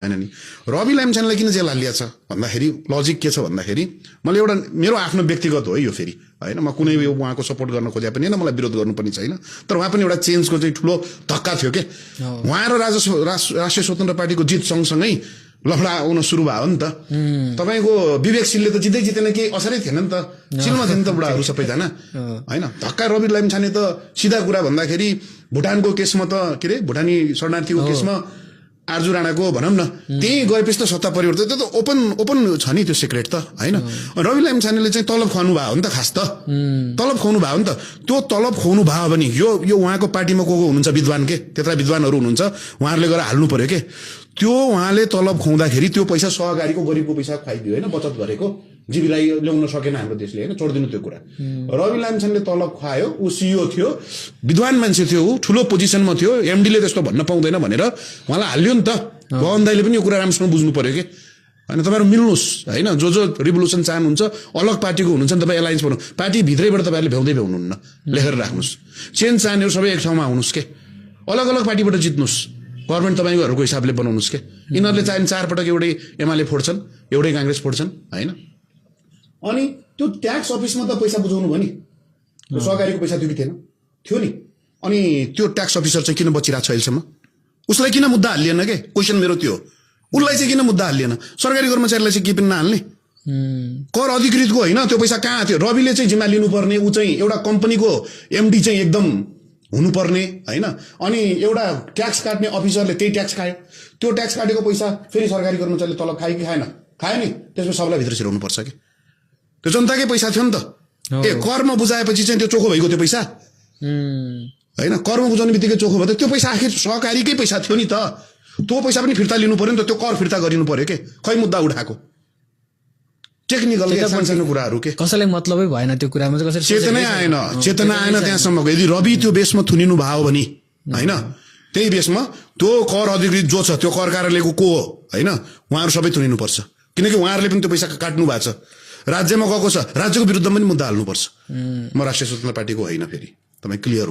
हैन नि। रवि लामिछानेलाई किन जेल हालिएको छ भन्दाखेरि लजिक के छ भन्दाखेरि मैले एउटा मेरो आफ्नो व्यक्तिगत हो यो फेरि हैन, म कुनै उहाँको सपोर्ट गर्न खोजे पनि हैन, मलाई विरोध गर्नु पनि छैन, तर उहाँ पनि एउटा चेन्जको चाहिँ ठुलो धक्का थियो के। उहाँ र राष्ट्रिय स्वतन्त्र पार्टीको जित सँगसँगै लफडा आउन सुरु भयो नि त। तपाईको विवेकशीलले त जितेन, केही असरै थिएन नि त, चिलमा थिए नि त बुढाहरू सबैजना हैन। धक्का रवि लामिछाने त सिधा कुरा भन्दाखेरि भुटानको केसमा त के अरे भुटानी शरणार्थीको केसमा आर्जु राणाको भनौँ न त्यही गएपछि त सत्ता परिवर्तन, त्यो त ओपन छ नि त्यो सिक्रेट त हैन। रवि लामिछानेले चाहिँ तलब खुवाउनु भयो नि त, खास त तलब खुवाउनु भयो नि त। त्यो तलब खुवाउनु भयो भने यो उहाँको पार्टीमा को हुनुहुन्छ विद्वान के, त्यत्रा विद्वानहरू हुनुहुन्छ, उहाँहरूले गएर हाल्नु पर्यो के। त्यो उहाँले तलब खुवाउँदाखेरि त्यो पैसा सहकारीको गरिबको पैसा खुवाइदियो हैन, बचत गरेको, जीविलाई ल्याउन सकेन हाम्रो देशले हैन, छोडिदिनु त्यो कुरा। रवि लामिछानेले तलब खुवायो, ऊ सीईओ थियो, विद्वान मान्छे थियो, ऊ ठुलो पोजिसनमा थियो, एमडीले त्यस्तो भन्न पाउँदैन भनेर उहाँलाई हाल्यो नि त। पवन दाइले पनि यो कुरा राम्रोसँग बुझ्नु पर्यो के हैन। तपाईहरु मिल्नुस् हैन, जो रिभोल्युसन चाहनुहुन्छ, अलग पार्टीको हुनुहुन्छ नि, तपाईँ एलायन्स बनाउनु, पार्टी भित्रैबाट तपाईहरुले भ्याउँदै भ्याउनुहुन्न, लेखेर राख्नुस्। चेन्ज चाहनेहरु सबै एक ठाउँमा आउनुस् के, अलग अलग पार्टीबाट जित्नुस्, गभर्नमेन्ट तपाईहरुको हिसाबले बनाउनुस् के। यिनीहरुले चाहिँ 4 पटक एउटै एमाले फोड्छन्, एउटै कांग्रेस फोड्छन् हैन। अनि त्यो ट्याक्स अफिसमा त पैसा बुझाउनु भयो नि, सहकारीको पैसा थियो कि थिएन, थियो नि। अनि त्यो ट्याक्स अफिसर चाहिँ किन बचिरहेको छ अहिलेसम्म, उसलाई किन मुद्दा हालिएन के, क्वेसन मेरो त्यो। उसलाई चाहिँ किन मुद्दा हालिएन, सरकारी कर्मचारीलाई चाहिँ के पनि नहाल्ने, कर अधिकृतको होइन त्यो पैसा कहाँ थियो। रविले चाहिँ जिम्मा लिनुपर्ने, ऊ चाहिँ एउटा कम्पनीको एमडी चाहिँ एकदम हुनुपर्ने हैन। अनि एउटा ट्याक्स काट्ने अफिसरले त्यही ट्याक्स खायो, त्यो ट्याक्स काटेको पैसा फेरि सरकारी कर्मचारीले तलब खायो कि खाएन, खायो नि, त्यसमा सबैलाई भित्र छिराउनु पर्छ कि। त्यो जनताकै पैसा थियो नि त। करमा बुझाएपछि चाहिँ त्यो चोखो भइगयो त्यो पैसा हैन। करमा बुझाउने बित्तिकै चोखो भयो, त्यो पैसा आखिर सहकारीकै पैसा थियो नि त, त्यो पैसा पनि फिर्ता लिनु पर्यो नि त, त्यो कर फिर्ता गरिनु पर्यो के। खै मुद्दा उठाएको टेक्निकल सानो कुराहरू के, कसैलाई मतलबै भएन त्यो कुरामा चाहिँ, कसरी चेतना आएन त्यहाँसम्मको। यदि रवि त्यो बेसमा थुनिनु भयो भने हैन, त्यही बेसमा त्यो कर अधिकृत जो छ, त्यो कर कार्यालयको को हो हैन, उहाँहरू सबै थुनिनु पर्छ, किनकि उहाँहरूले पनि त्यो पैसा काट्नु भएको छ, राज्यमा गएको छ, राज्यको विरुद्धमा पनि मुद्दा हाल्नुपर्छ। म राष्ट्रिय स्वतन्त्र पार्टीको होइन, फेरि तपाईँ क्लियर